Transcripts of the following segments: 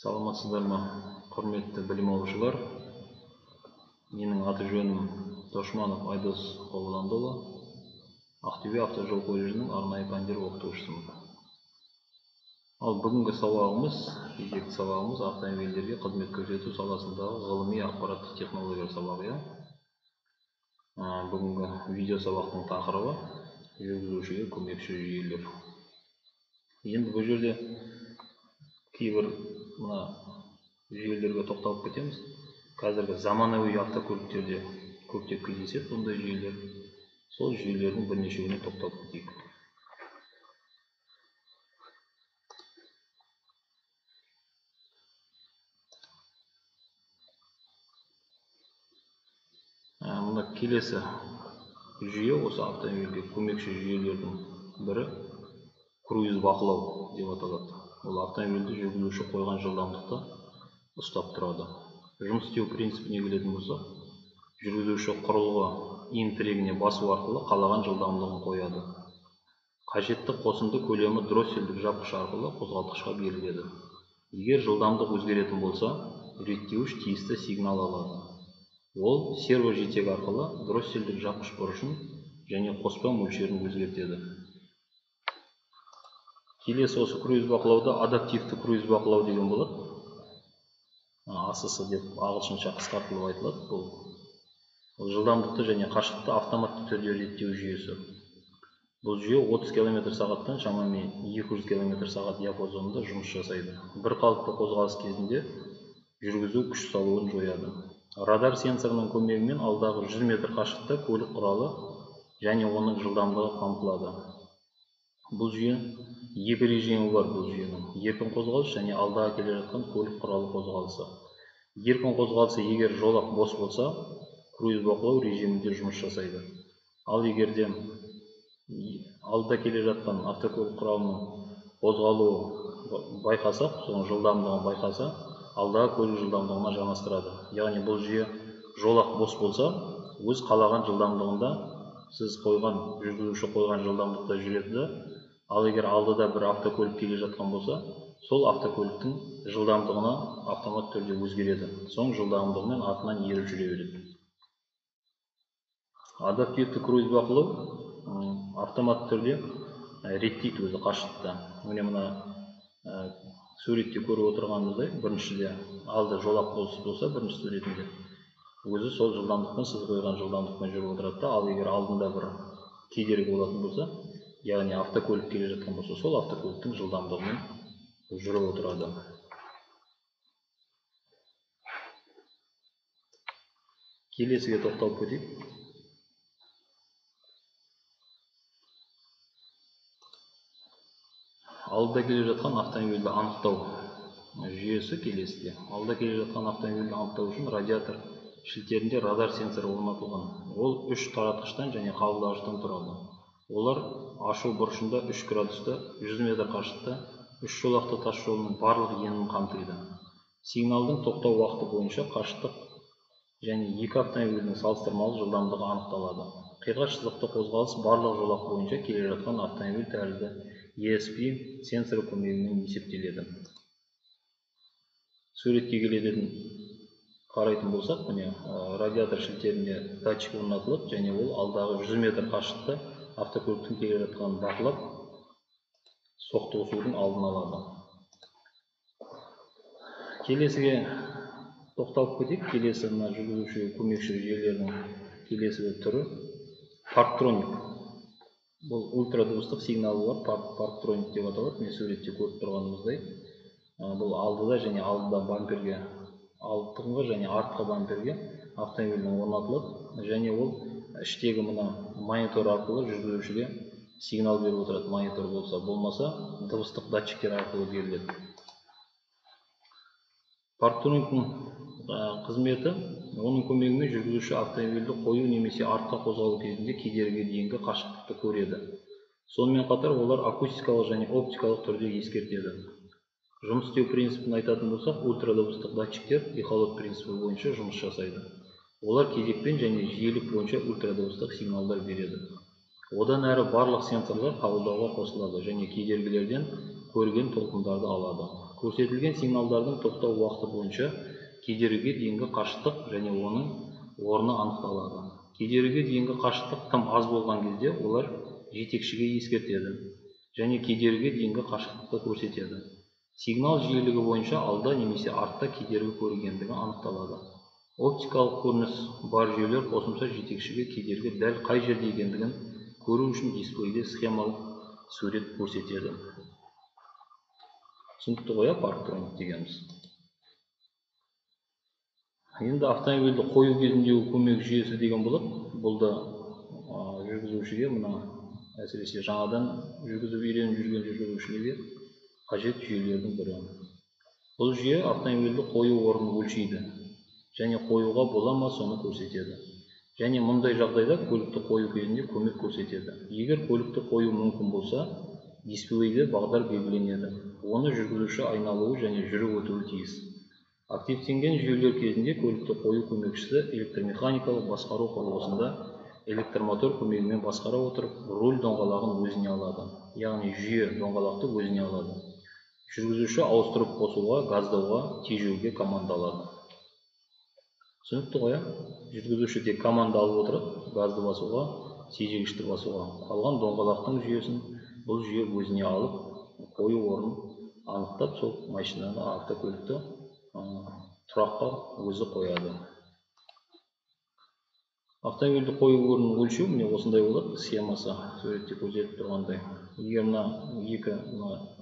Саламатсыздар ма, құрметті білім алушылар. Менің аты жөнім Дошманов Айдос Қобыландыұлы. Ақтөбе автожол колледжінің арнайы пәндер оқытушысымын. Ал бүгінгі сабағымыз, кезекті сабағымыз автомобильдерге қызмет көрсету саласындағы ғылыми ақпараттық технологиялар сабағы. Бүгінгі видео сабақтың тақырыбы жүргізушіге көмекші жүйелер. Енді бұл жерде кейбір мына жүйелерге тоқталып кетеміз. Қазіргі заманауи автокөліктерде көптеп кездеседі бұндай жүйелер. Сол жүйелердің бірнешеуіне тоқталып кетейік. Мына келесі жүйе осы автомобильге көмекші жүйелердің бірі круиз бақылау деп аталады. Ол автомобильді жүргізуші қойған жылдамдықты ұстап тұрады. Жұмыс істеу принципіне келетін болсақ, жүргізуші құрылғы иін тірегіне басу арқылы қалаған жылдамдығын қояды. Қажетті қосынды көлемі дросселдік жапқыш арқылы қозғалтқышқа беріледі. Егер жылдамдық өзгеретін болса, реттеуіш тиісті сигнал алады. Ол серво жетегі арқылы дросселдік жапқыш бұрышын және қоспа мөлшерін өзгертеді. Келесі осы круиз бақылауда адаптивті круиз бақылау деген болады. АСС деп ағылшынша қысқартылып айтылады. Бұл жылдамдықты және қашықтықты автоматты түрде реттеу жүйесі. Бұл жүйе 30 км/сағаттан шамамен 200 км/сағат диапазонында жұмыс жасайды. Бір қалыпты қозғалыс кезінде жүргізу күш салуын жояды. Радар сенсорының көмегімен алдағы 100 метр қашықтықта көлік құралы және оның жылдамдығы қамтылады. Бұл жүйе екі режимі бар бұл жүйенің. Еркін қозғалыс және алдағы келе жатқан көлік құралы қозғалысы. Еркін қозғалысы егер жолақ бос болса, круиз бақылау режимінде жұмыс жасайды. Ал егер де алда келе жатқан автокөлік құралының қозғалуы байқасақ, соның жылдамдығын байқаса, алдағы көлік жылдамдығына жанастырады. Яғни бұл жүйе жолақ бос болса, өз қалаған жылдамдығында сіз қойған, жүргізуші қойған жылдамдықта жүреді. Ал егер алдыда бір автокөлік келе жатқан болса, сол автокөліктің жылдамдығына автомат түрде өзгереді. Соң жылдамдығымен артынан еріп жүре береді. Адаптивті круиз бақылау автомат түрде реттейді өзі қашықтықты. Міне мына суретте көріп отырғанымыздай, біріншіде алды жолақ бос болса, бірінші суретінде өзі сол жылдамдықпен, сіз қойған жылдамдықпен жүріп отырады. Ал егер алдында бір кедергі болатын болса, яғни автокөлік келе жатқан болса, сол автокөліктің жылдамдығымен жүріп отырады. Келесіге тоқталып кетейік. Алда келе жатқан автомобильді анықтау жүйесі келесіде. Алда келе жатқан автомобильді анықтау үшін радиатор шілтерінде радар сенсоры орнатылған. Ол 3 таратқыштан және қабылдағыштан тұрады. Олар ашу бұрышында 3 градуста 100 метр қашықтықта 3 жолақты тас жолының барлық енін қамтиды. Сигналдың тоқтау уақыты бойынша қашықтық және екі автомобильдің салыстырмалы жылдамдығы анықталады. Қиғаш сызықты қозғалыс барлық жолақ бойынша келе жатқан автомобиль тәрізді ESP сенсоры көмегімен есептеледі. Суретке келетін қарайтын болсақ, міне радиатор шілтерінде датчик орнатылып, және ол алдағы 100 метр қашықтықта автокөліктің келе жатқанын бақылап, соқтығысудың алдын алады. Келесіге тоқталып кетейік. Келесі мына жүргізушіге көмекші жүйелердің келесі бір түрі парктроник. Бұл ультрадыбыстық сигналы бар парктроник деп аталады. Міне суретте көріп тұрғанымыздай, бұл алдыда және алдыда бамперге, алдыңғы және артқы бамперге автомобильдің орнатылады және ол іштегі мына монитор арқылы жүргізушіге сигнал беріп отырады. Монитор болса, болмаса дыбыстық датчиктер арқылы беріледі. Парктрониктің қызметі оның көмегімен жүргізуші автомобильді қою немесе артқа қозғалу кезінде кедергіге дейінгі қашықтықты көреді. Сонымен қатар олар акустикалық және оптикалық түрде ескертеді. Жұмыс істеу принципін айтатын болсақ, ультрадыбыстық датчиктер эхолот принципі бойынша жұмыс жасайды. Олар кезекпен және жиілік бойынша ультрадыбыстық сигналдар береді. Одан әрі барлық сенсорлар қабылдауға қосылады және кедергілерден көрген толқындарды алады. Көрсетілген сигналдардың тоқтау уақыты бойынша кедергіге дейінгі қашықтық және оның орны анықталады. Кедергіге дейінгі қашықтық тым аз болған кезде олар жетекшіге ескертеді және кедергіге дейінгі қашықтықты көрсетеді. Сигнал жиілігі бойынша алда немесе артта кедергі көргендігі анықталады. Оптикалық көрініс бар жүйелер қосымша жетекшіге кедергі дәл қай жерде екендігін көру үшін дисплейде схемалық сурет көрсетеді. Түсінікті ғой, парктроник дегеніміз. Енді автомобильді қою кезіндегі көмек жүйесі деген болады. Бұл да жүргізушіге, мына әсіресе жаңадан жүргізіп үйреніп жүрген жүргізушілерге қажет жүйелердің бірі. Бұл жүйе автомобильді қою орнын өлшейді және қоюға бола ма соны көрсетеді. Және мұндай жағдайда көлікті қою кезінде көмек көрсетеді. Егер көлікті қою мүмкін болса, дисплейде бағдар белгіленеді. Оны жүргізуші айналуы және жүріп өтуі тиіс. Активтенген жүйелер кезінде көлікті қою көмекшісі электромеханикалық басқару құрылғысында электромотор көмегімен басқара отырып, руль доңғалағын өзіне алады. Яғни жүйе доңғалақты өзіне алады. Жүргізуші ауыстырып қосуға, газдауға, тежеуге команда алады. Түсінікті ғой, жүргізуші тек команда алып отырады, газды басуға, тежегішті басуға. Қалған доңғалақтың жүйесін бұл жүйе өзіне алып, қою орнын анықтап, сол машинаны, автокөлікті тұраққа өзі қояды. Автомобильді қою орнын өлшеу міне осындай болады, схемасы суретте көрсетіп тұрғандай. Егер мына екі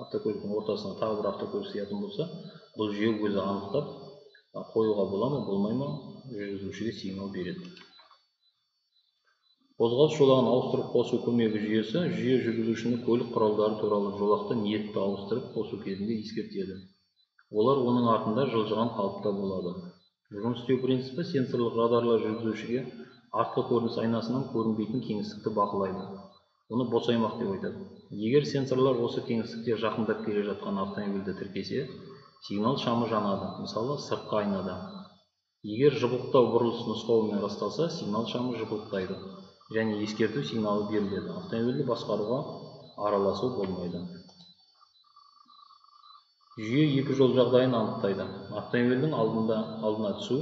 автокөліктің ортасына тағы бір автокөлік сиятын болса, бұл жүйе өзі анықтап, қоюға бола ма, болмай ма, жүргізушіге сигнал береді. Қозғалыс жолағын ауыстырып қосу көмегі жүйесі жүйе жүргізушіні көлік құралдары туралы жолақты ниетті ауыстырып қосу кезінде ескертеді. Олар оның артында жылжыған қалыпта болады. Жұмыс істеу принципі: сенсорлық радарлар жүргізушіге артқы көрініс айнасынан көрінбейтін кеңістікті бақылайды. Оны бос аймақ деп айтады. Егер сенсорлар осы кеңістікте жақындап келе жатқан автомобильді тіркесе, сигнал шамы жанады, мысалы сыртқы айнада. Егер жыбылықтау бұрылыс нұсқауымен расталса, сигнал шамы жыбылықтайды және ескерту сигналы беріледі. Автомобильді басқаруға араласу болмайды. Жүйе екі жол жағдайын анықтайды. Автомобильдің алдына түсу,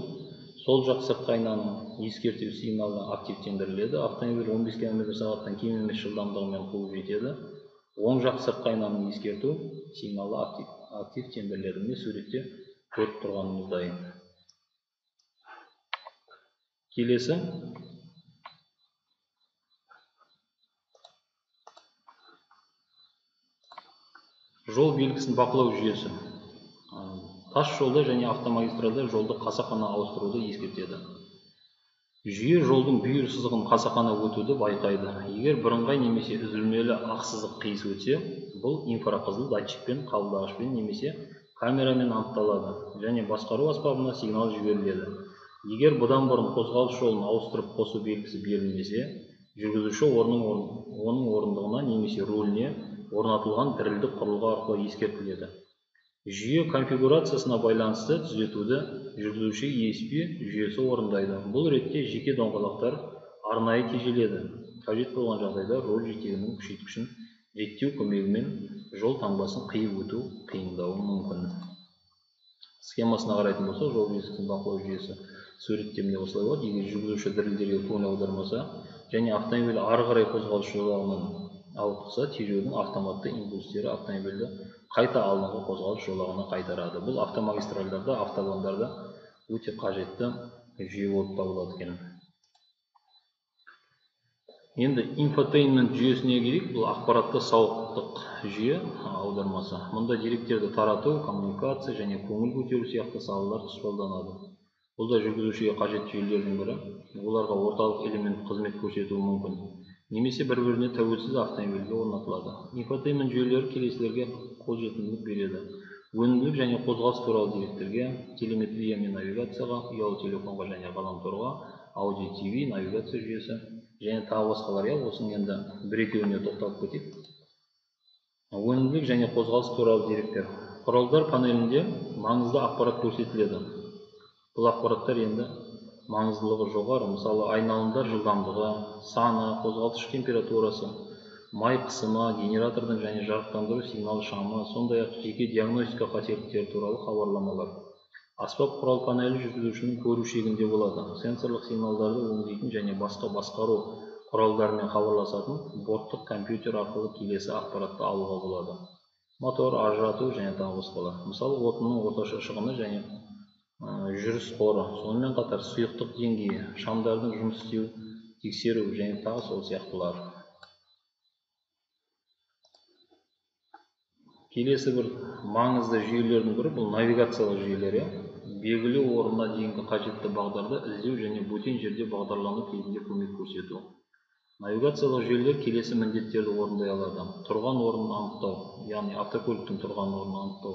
сол жақ сыртқы айнаның ескерту сигналы активтендіріледі. Автомобиль 15 км/сағаттан кем емес жылдамдығымен қуып жетеді. Оң жақ сыртқы айнаның ескерту сигналы активтендіріледі. Міне суретте көріп тұрғанымыздай. Келесі жол белгісін бақылау жүйесі. Тас жолда және автомагистральда жолды қасақана ауыстыруды ескертеді. Жүйе жолдың бүйір сызығын қасақана өтуді байқайды. Егер бірыңғай немесе үзілмелі ақ сызық қиыс өтсе, бұл инфрақызыл датчикпен, қабылдағышпен немесе камерамен анықталады және басқару аспабына сигнал жіберіледі. Егер бұдан бұрын қозғалыс жолын ауыстырып қосу белгісі берілмесе, жүргізуші оның орындығына немесе руліне орнатылған дірілдік құрылғы арқылы ескертіледі. Жүйе конфигурациясына байланысты түзетуді жүргізуші ESP жүйесі орындайды. Бұл ретте жеке доңғалақтар арнайы тежеледі. Қажет болған жағдайда руль жетегінің күшейткішін реттеу көмегімен жол таңбасын қиып өту қиындауы мүмкін. Схемасына қарайтын болсақ, жол белгісін бақылау жүйесі суретте міне осылай болады. Егер жүргізуші дірілдерге көңіл аудармаса және автомобиль ары қарай қозғалыс жолағынан ауытқыса, тежеудің автоматты импульстері автомобильді қайта алдыңғы қозғалыс жолағына қайтарады. Бұл автомагистральдарда, автобандарда өте қажетті жүйе болып табылады екен. Енді инфотейнмент жүйесіне келейік. Бұл ақпаратты сауықтық жүйе аудармасы. Мұнда деректерді тарату, коммуникация және көңіл көтеру сияқты салалар тұспалданады. Бұл да жүргізушіге қажет жүйелердің бірі. Оларға орталық элемент қызмет көрсетуі мүмкін немесе бір-біріне тәуелсіз автомобильге орнатылады. Инфотейнмент жүйелері келесілерге қолжетімділік береді: өнімділік және қозғалыс туралы деректерге, телеметрия мен навигацияға, ұялы телефонға және ғаламторға, аудио ТВ, навигация жүйесі және тағы басқалар. Осының енді бір-екеуіне тоқталып кетейік. Өнімділік және қозғалыс туралы деректер. Құралдар панелінде маңызды ақпарат көрсетіледі. Бұл ақпараттар енді маңыздылығы жоғары. Мысалы, айналымдар жылдамдығы, саны, қозғалтқыш температурасы, Май қысымы, генератордың және жарықтандыру сигнал шамы, сондай-ақ жеке диагностика қателіктері туралы хабарламалар. Аспап құрал панелі жүргізушінің көру шегінде болады. Сенсорлық сигналдарды өңдейтін және басқа басқару құралдарымен хабарласатын борттық компьютер арқылы келесі ақпаратты алуға болады. Мотор, ажырату және тағы басқалар. Мысалы, отынның орташа шығыны және жүріс қоры, сонымен қатар сұйықтық деңгейі, шамдардың жұмыс істеу, тексеру және тағы сол сияқтылар. Келесі бір маңызды жүйелердің бірі бұл навигациялық жүйелер. Белгілі орнына дейінгі қажетті бағдарды іздеу және бөтен жерде бағдарлану кезінде көмек көрсету. Навигациялық жүйелер келесі міндеттерді орындай алады. Тұрған орнын анықтау, яғни автокөліктің тұрған орнын анықтау,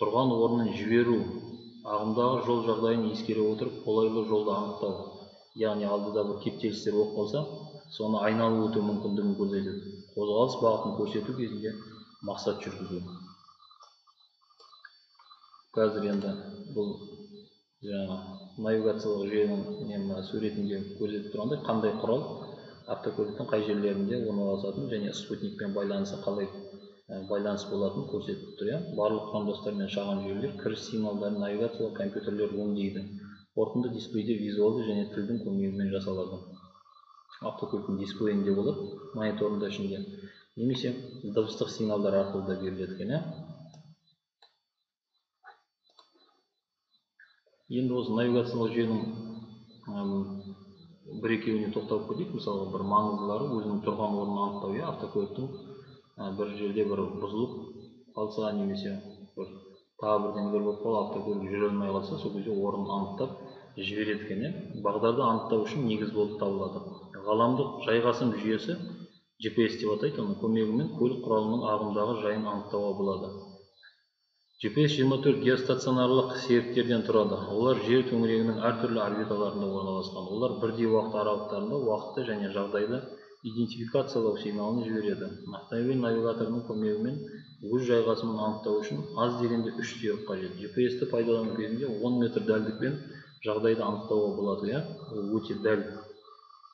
тұрған орнын жіберу, ағымдағы жол жағдайын ескере отырып қолайлы жолды анықтау, яғни алдыда бір кептелістер болып қалса, соны айналып өту мүмкіндігін көрсетеді. Қозғалыс бағытын көрсету кезінде мақсат жүргізу. Қазір енді бұл жаңа навигациялық жүйенің суретінде көрсетіп тұрғандай, қандай құрал автокөліктің қай жерлерінде орналасатын және спутникпен байланысы қалай байланыс болатынын көрсетіп тұр. Барлық құрамдастар мен шағын жүйелер кіріс сигналдарын навигациялық компьютерлер өңдейді. Қорытынды дисплейде визуалды және тілдің көмегімен жасалады. Автокөліктің дисплейінде болады, мониторында ішінде, немесе дыбыстық сигналдар арқылы да беріледі екен. Енді осы навигациялық жүйенің бір екеуіне тоқталып кетейік. Мысалы, бір маңыздылары өзінің тұрған орнын анықтау, автокөліктің бір жерде бір бұзылып қалса, немесе бір тағы бірдеңелер болып қалса, автокөлік жүре алмай қалса, сол кезде орнын анықтап жібереді екен. Бағдарды анықтау үшін негіз болып табылады. Ғаламдық жайғасым жүйесі GPS деп атайды, оның көмегімен көлік құралының ағымдағы жайын анықтауға болады. GPS 24 геостационарлық серіктерден тұрады. Олар жер төңірегінің әртүрлі орбиталарында орналасқан. Олар бірдей уақыт аралықтарында уақытты және жағдайды идентификациялау сигналын жібереді. Автомобиль навигаторының көмегімен өз жайғасымын анықтау үшін аз дегенде 3 серік қажет. GPS-ті пайдалану кезінде 10 метр дәлдікпен жағдайды анықтауға болады. Ол өте дәл.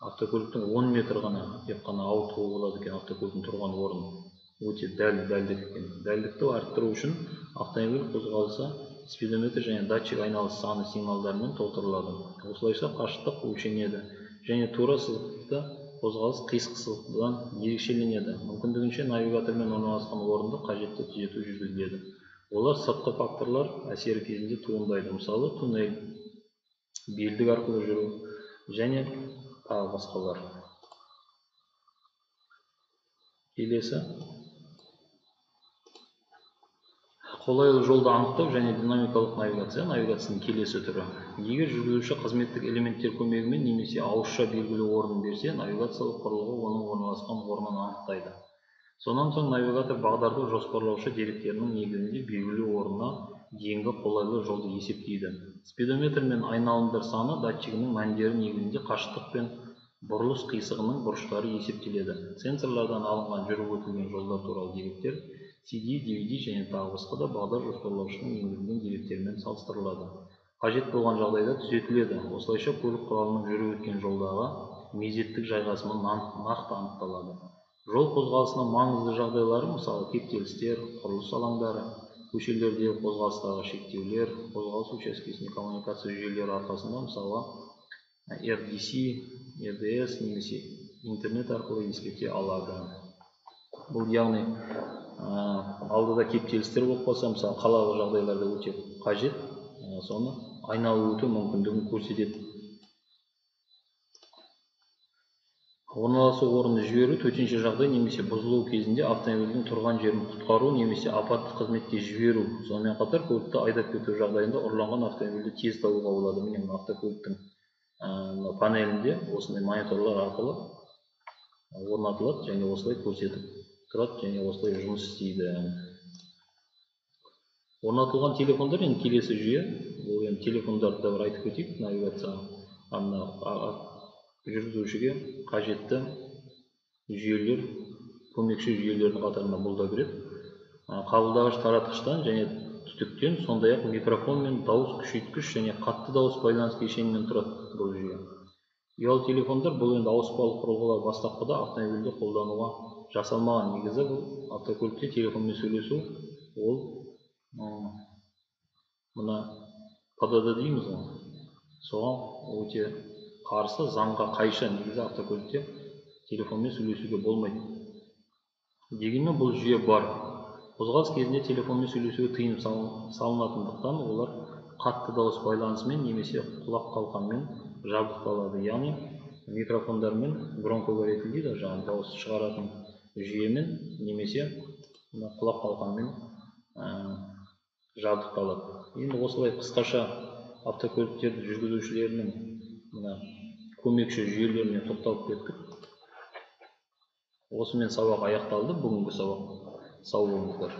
Автокөліктің 10 метр ғана тек қана ауытқуы болады екен, автокөліктің тұрған орны. Өте дәл дәлдік екен. Дәлдікті арттыру үшін автомобиль қозғалысы спидометр және датчик айналыс саны сигналдарымен толтырылады. Осылайша қашықтық өлшенеді және тура сызықты қозғалыс қисық сызықтыдан ерекшеленеді. Мүмкіндігінше навигатормен орналасқан орынды қажетті түзету жүргізіледі. Олар сыртқы факторлар әсері кезінде туындайды. Мысалы, туннель, белдік арқылы жүру және тағы басқалар. Келесі қолайлы жолды анықтау және динамикалық навигация, навигацияның келесі түрі. Егер жүргізуші қызметтік элементтер көмегімен немесе ауызша белгілі орнын берсе, навигациялық құрылғы оның орналасқан орнын анықтайды. Сонан соң навигатор бағдарды жоспарлаушы деректерінің негізінде белгілі орнына дейінгі қолайлы жолды есептейді. Спидометр мен айналымдар саны датчигінің мәндері негізінде қашықтық пен бұрылыс қисығының бұрыштары есептеледі. Сенсорлардан алынған жүріп өтілген жолдар туралы деректер CD, DVD және тағы басқа да бағдар жоспарлаушының енгізілген деректерімен салыстырылады. Қажет болған жағдайда түзетіледі. Осылайша көлік құралының жүріп өткен жолдағы мезеттік жайғасымы нақты анықталады. Жол қозғалысының маңызды жағдайлары, мысалы, кептелістер, құрылыс алаңдары, көшелердегі қозғалыстағы шектеулер, қозғалыс учаскесінде коммуникация жүйелері арқасында, мысалы, RDC, RDS немесе интернет арқылы ескерте алады. Бұл яғни алдыда кептелістер болып қалса, мысалы, қалалық жағдайларда өте қажет, соны айналып өту мүмкіндігін көрсетеді. Орналасу орнын жіберу, төтенше жағдай немесе бұзылу кезінде автомобильдің тұрған жерін құтқару немесе апаттық қызметке жіберу. Сонымен қатар көлікті айдап кету жағдайында ұрланған автомобильді тез табуға болады. Міне, мына автокөліктің панелінде осындай мониторлар арқылы орнатылады және осылай көрсетіп тұрады және осылай жұмыс істейді. Орнатылған телефондар енді келесі жүйе. Бұл енді телефондарды да бір айтып кетейік. Навигация жүргізушіге қажетті жүйелер, көмекші жүйелердің қатарына бұл да кіреді. Қабылдағыш таратқыштан және түтіктен, сондай-ақ микрофон мен дауыс күшейткіш және қатты дауыс байланыс кешенінен тұрады бұл жүйе. Ұялы телефондар бұл енді ауыспалы құрылғылар бастапқыда автомобильді қолдануға жасалмаған. Негізі бұл автокөлікте телефонмен сөйлесу ол мына ПДД дейміз ғой, соған өте қарсы, заңға қайшы. Негізі автокөлікте телефонмен сөйлесуге болмайды. Дегенмен бұл жүйе бар. Қозғалыс кезінде телефонмен сөйлесуге тыйым салынатындықтан, олар қатты дауыс байланысымен немесе құлақ қалқанмен жабдықталады, яғни микрофондармен, громкоговоритель дейді, жаңағы дауыс шығаратын жүйемен немесе мына құлақ қалқанмен жабдықталады. Енді осылай қысқаша автокөліктерді жүргізушілерінің мына көмекші жүйелеріне тоқталып кеттік. Осымен сабақ аяқталды, бүгінгі сабақ. Сау болыңыздар.